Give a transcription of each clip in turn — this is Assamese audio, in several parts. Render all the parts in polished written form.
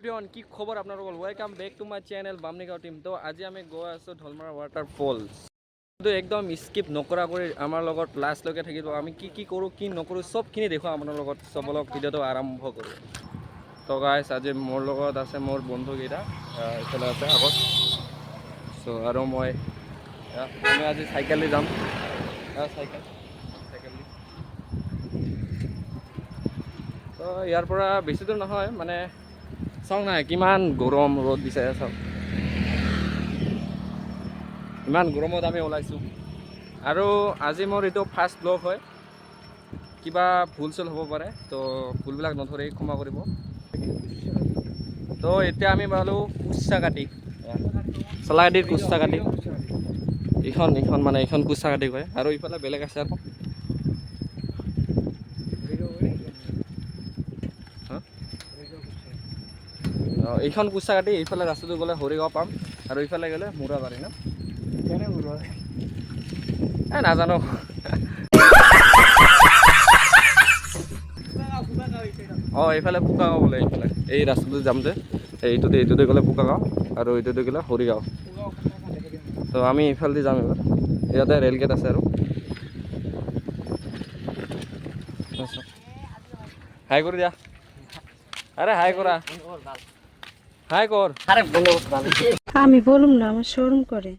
এভৰিৱান, কি খবৰ আপোনালোকৰ? Welcome back to my channel Bamnigaon team. তো আজি আমি গৈ আছোঁ ঢলমাৰা ৱাটাৰ ফলছ। তো একদম স্কিপ নকৰা কৰি আমাৰ লগত লাষ্টলৈকে থাকিব। আমি কি কি কৰোঁ, কি নকৰোঁ, চবখিনি দেখুৱাম আপোনাৰ লগত। চব অলপ ভিডিঅ'টো আৰম্ভ কৰোঁ। তো গাইছ, আজি মোৰ লগত আছে মোৰ বন্ধুকেইটা। এইফালে আছে আগত চ' আৰু মই। আমি আজি চাইকেল দি যাম। চাইকেল চাইকেল দি। তো ইয়াৰ পৰা বেছি দূৰ নহয়। মানে চাওক নাই, কিমান গৰম, ৰ'দ দিছে। চাওক, ইমান গৰমত আমি ওলাইছোঁ। আৰু আজি মোৰ এইটো ফাৰ্ষ্ট ব্লগ হয়। কিবা ভুল চুল হ'ব পাৰে, তো ভুলবিলাক নধৰি ক্ষমা কৰিব। তো এতিয়া আমি পালোঁ কুচাকাটি, চলাকাটিৰ কুচাকাটি। এইখন মানে এইখন কুচাকাটি কয় আৰু ইফালে বেলেগ আছে আকৌ। হা? অঁ, এইখন কুচাকাটি। এইফালে ৰাস্তাটো গ'লে হৰিগাঁও পাম আৰু ইফালে গ'লে মুৰাবাৰী ন? এ নাজানো। অঁ, এইফালে পুকাগাঁও বোলে। এইফালে এই ৰাস্তাটো যাম যে, এইটোতে গ'লে পুকাগাঁও আৰু এইটোতে গ'লে হৰিগাঁও। তো আমি এইফালেদি যাম এবাৰ। ইয়াতে ৰেল গেট আছে। আৰু হাই কৰি দিয়া। আৰে হাই কৰা, হাই কৰ। আমি বলুম না, আমাৰ শৰম কৰে।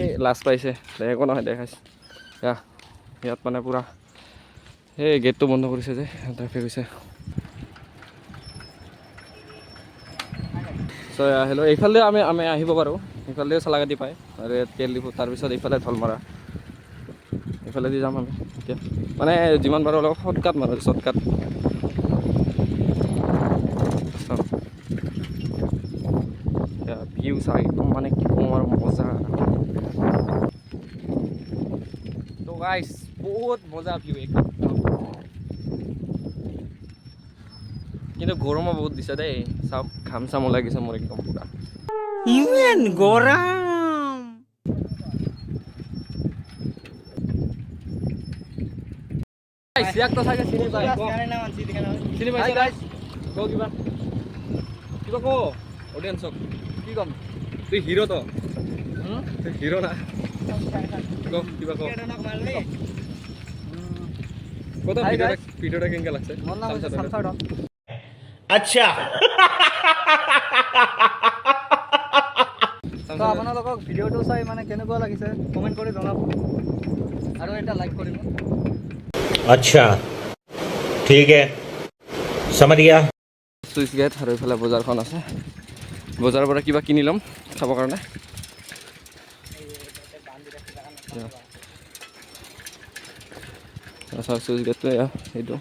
এই লাজ পাইছে দে, একো নহয়, দেখাইছে। ইয়াত মানে পূৰা এই গেটটো বন্ধ কৰিছে যে, ট্ৰেফিক হৈছে। চ' হেল্ল', এইফালে আমি আহিব পাৰোঁ। এইফালেও চালাকাটি পায় আৰু ইয়াত তেল ডিপু, তাৰপিছত এইফালে ঢলমৰা। এইফালেদি যাম আমি এতিয়া। মানে যিমান পাৰোঁ অলপ শ্বৰ্টকাট মাৰোঁ, শ্বৰ্টকাট। ভিউ চাই একদম মানে কি ক'ম আৰু, মজা। তো গাইস, বহুত মজা ভিউ একদম। কিন্তু গৰমো বহুত দিছে দেই। চাওক, ঘাম চাম ওলাই গৈছে মোৰ একদম পুৰা। ইমান গৰম। Guys, ইয়াক তো চাগে চিনি পাই। চিনি পাইছে? ক কিবা, কিবা ক অডিয়েন্সক। কি ক'ম? তুই হিৰ' তো, তুই হিৰ' না? ক, কিবা ক। কত Hi ভিডিঅ'টা guys. ভিডিঅ'টা কেনেকুৱা লাগছে? মোৰ নাম হৈছে চামচাদৰ। চামচাৰ ডন। अच्छा। তো চামচাদৰ। আপোনালোকক ভিডিঅ'টো চাই মানে কেনেকুৱা লাগিছে কমেণ্ট কৰি জনাব আৰু এটা লাইক কৰিব। अच्छा, ठीक है, समझ गया। চুইচ গেট আৰু এইফালে বজাৰখন আছে। বজাৰৰ পৰা কিবা কিনি ল'ম খাবৰ কাৰণে। চাওক, চুইচ গেটটো এয়া এইটো।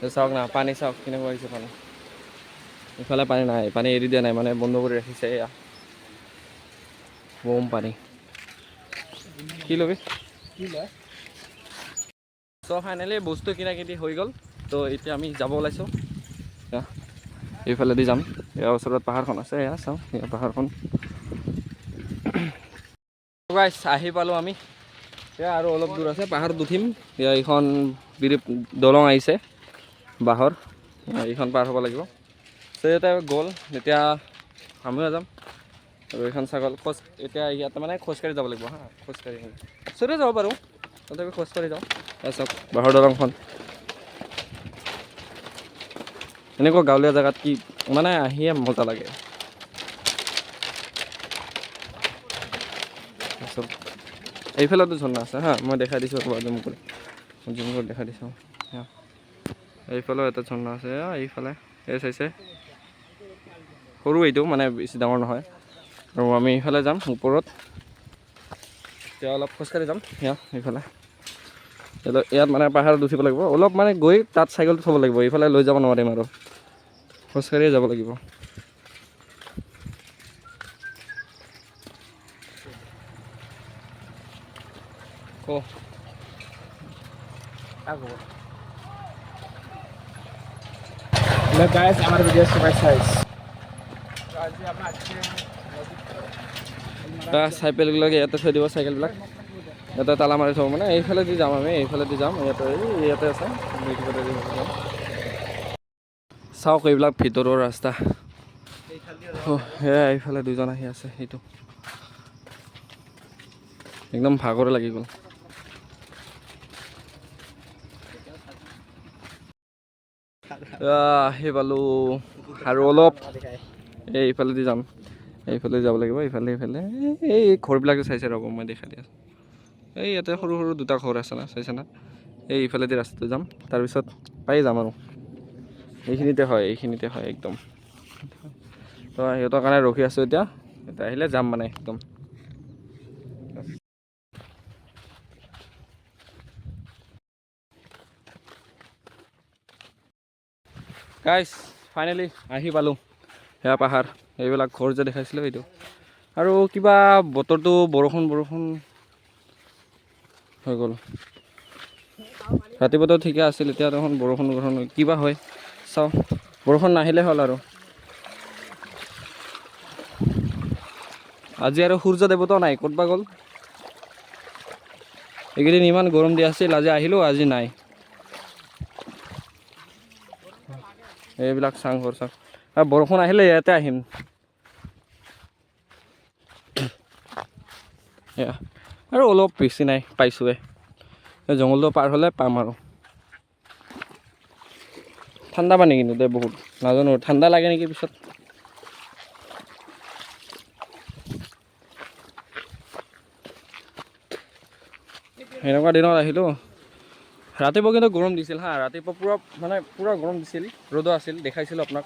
এই চাওক না, পানী চাওক, কেনেকুৱা হৈছে পানী। ইফালে পানী নাই, পানী এৰি দিয়া নাই, মানে বন্ধ কৰি ৰাখিছে। এয়া বম পানী। কি ল'বি? কি লয়? চ' ফাইনেলি বস্তু কিনা কিনি হৈ গ'ল। তো এতিয়া আমি যাব ওলাইছোঁ। এয়া, এইফালেদি যাম। ইয়াৰ ওচৰত পাহাৰখন আছে। এয়া চাওঁ, এয়া পাহাৰখন। গাইছ, আহি পালোঁ আমি। এয়া আৰু অলপ দূৰ আছে, পাহাৰত উঠিম। এয়া এইখন বিৰি দলং আহিছে বাঁহৰ। এয়া এইখন পাৰ হ'ব লাগিব। চ' ইয়াতে গ'ল, এতিয়া আমিও যাম। আৰু এইখন ছাগল খোজ, এতিয়া ইয়াতে মানে খোজকাঢ়ি যাব লাগিব। হা, খোজকাঢ়ি চবে যাব পাৰোঁ, তথাপি খোজকাঢ়ি যাওঁ। এয়া চাওক বাঁহৰ দলংখন। এনেকুৱা গাঁৱলীয়া জেগাত কি মানে আহিয়ে মজা লাগে। চব এইফালেতো ঝৰ্ণা আছে। হা, মই দেখাই দিছোঁ, ৰ'বা, জুম কৰি জুম কৰি দেখাই দিছোঁ। এয়া, এইফালেও এটা ঝৰ্ণা আছে। এয়া এইফালে এই চাইছে, সৰু এইটো, মানে বেছি ডাঙৰ নহয়। আৰু আমি এইফালে যাম ওপৰত। এতিয়া অলপ খোজকাঢ়ি যাম। এয়া এইফালে ইয়াত মানে পাহাৰত উঠিব লাগিব অলপ, মানে গৈ তাত চাইকেলটো থ'ব লাগিব। এইফালে লৈ যাব নোৱাৰিম আৰু খোজকাঢ়িয়ে যাব লাগিব। ক। গাইজ, আমাৰ ভিডিঅ' সবাই চাইজ। চাইকেলবিলাক ইয়াতে থৈ দিব, চাইকেলবিলাক। ইয়াতে তালা মাৰি থ'ব, মানে এইফালেদি যাম আমি, এইফালেদি যাম। ইয়াতে ইয়াতে আছে, এইফালেদি যাম। চাওক এইবিলাক ভিতৰৰ ৰাস্তা। সেয়া এইফালে দুজন আহি আছে। সেইটো একদম ভাগৰে লাগি গ'ল। আহি পালোঁ আৰু অলপ এই এইফালেদি যাম, এইফালে যাব লাগিব। এইফালে এইফালে এই ঘৰবিলাক যে চাইছে, ৰ'ব মই দেখাই দি আছোঁ। এই ইয়াতে সৰু সৰু দুটা ঘৰ আছে না, চাইছে না? এই এইফালেদি ৰাস্তাটো যাম, তাৰপিছত পাই যাম আৰু। এইখিনিতে হয়, এইখিনিতে হয় একদম। তো সিহঁতৰ কাৰণে ৰখি আছোঁ এতিয়া, এতিয়া আহিলে যাম মানে একদম। গাইছ, ফাইনেলি আহি পালোঁ। সেয়া পাহাৰ, এইবিলাক ঘৰ যে দেখাইছিলোঁ এইটো। আৰু কিবা বতৰটো বৰষুণ বৰষুণ হৈ গ'ল। ৰাতিপুৱাতো ঠিকে আছিল, এতিয়া দেখোন বৰষুণ বৰষুণ কিবা হয়। চাওঁ, বৰষুণ নাহিলে হ'ল আৰু। আজি আৰু সূৰ্য দেৱতাও নাই, ক'ত বা গ'ল। এইকেইদিন ইমান গৰম দি আছিল, আজি আহিলোঁ, আজি নাই। এইবিলাক চাংঘৰ চাং। আৰু বৰষুণ আহিলে ইয়াতে আহিম। এয়া আৰু অলপ বেছি নাই, পাইছোঁৱে। এই জংঘলটো পাৰ হ'লে পাম আৰু। ঠাণ্ডা পানী কিন্তু দে বহুত, নাজানো ঠাণ্ডা লাগে নেকি পিছত। সেনেকুৱা দিনত আহিলোঁ। ৰাতিপুৱা কিন্তু গৰম দিছিল হা, ৰাতিপুৱা পূৰা মানে পূৰা গৰম দিছিল, ৰ'দো আছিল, দেখাইছিলোঁ আপোনাক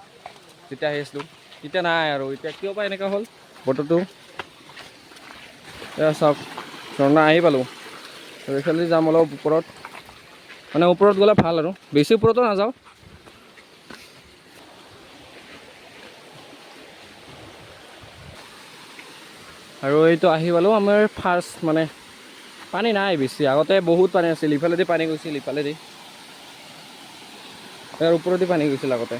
যেতিয়া আহি আছিলোঁ। এতিয়া নাই আৰু, এতিয়া কিয় বা এনেকুৱা হ'ল বতৰটো। এয়া চাওক, ঝৰ্ণা আহি পালোঁ। আৰু এইফালে যাম অলপ ওপৰত, মানে ওপৰত গ'লে ভাল আৰু, বেছি ওপৰতো নাযাওঁ। আৰু এইটো আহি পালোঁ আমাৰ ফাৰ্ষ্ট, মানে পানী নাই বেছি, আগতে বহুত পানী আছিল। ইফালেদি পানী গৈছিল, ইফালেদি ইয়াৰ ওপৰেদি পানী গৈছিল আগতে।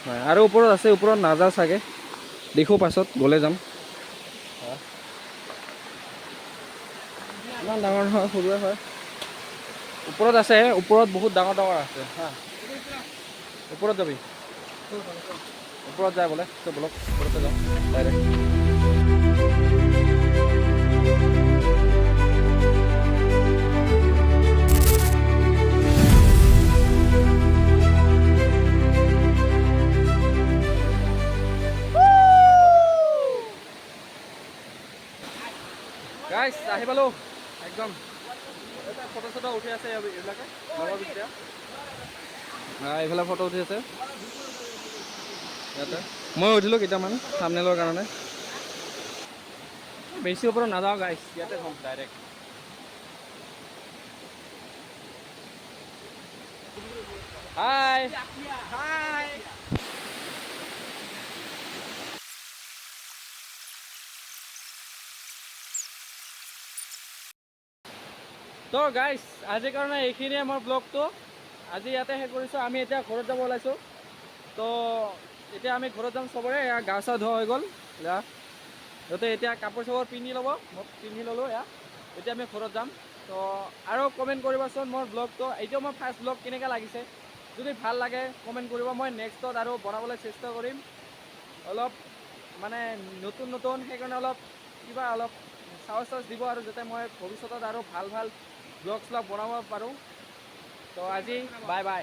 হয়, আৰু ওপৰত আছে, ওপৰত নাযাওঁ চাগে, দেখোঁ পাছত গ'লে যাম। ইমান ডাঙৰ নহয়, সৰুৱে হয়। ওপৰত আছে, ওপৰত বহুত ডাঙৰ ডাঙৰ আছে। হা, ওপৰত যাবি? ওপৰত যায় বোলে, তো বলক ওপৰতে যাওঁ ডাইৰেক্ট। গাইছ, আহি পালোঁ একদম। ফটো চটো উঠি আছে এইবিলাকে লগৰকেইটা। এইফালে ফটো উঠি আছে ইয়াতে। মই উঠিলোঁ কেইটামান থাম্বনেইলৰ কাৰণে। বেছি ওপৰত নাযাওঁ গাইছ, ইয়াতে থ'ম ডাইৰেক্ট। হাই হাই। তো গাইছ, আজিৰ কাৰণে এইখিনিয়ে মোৰ ব্লগটো, আজি ইয়াতে শেষ কৰিছোঁ। আমি এতিয়া ঘৰত যাব ওলাইছোঁ। তো এতিয়া আমি ঘৰত যাম চবৰে। এয়া গা চা ধোৱা হৈ গ'ল, এয়া সিহঁতে এতিয়া কাপোৰ চাপোৰ পিন্ধি ল'ব, মই পিন্ধি ল'লোঁ এয়া। এতিয়া আমি ঘৰত যাম। তো আৰু কমেণ্ট কৰিবাচোন মোৰ ব্লগটো, এইটো মোৰ ফাৰ্ষ্ট ব্লগ কেনেকুৱা লাগিছে। যদি ভাল লাগে কমেণ্ট কৰিব, মই নেক্সটত আৰু বনাবলৈ চেষ্টা কৰিম অলপ মানে নতুন নতুন, সেইকাৰণে অলপ কিবা অলপ সাহস সাহস দিব আৰু, যাতে মই ভৱিষ্যতত আৰু ভাল ভাল ব্লগ শ্লগ বনাব পাৰোঁ। তো আজি বাই বাই।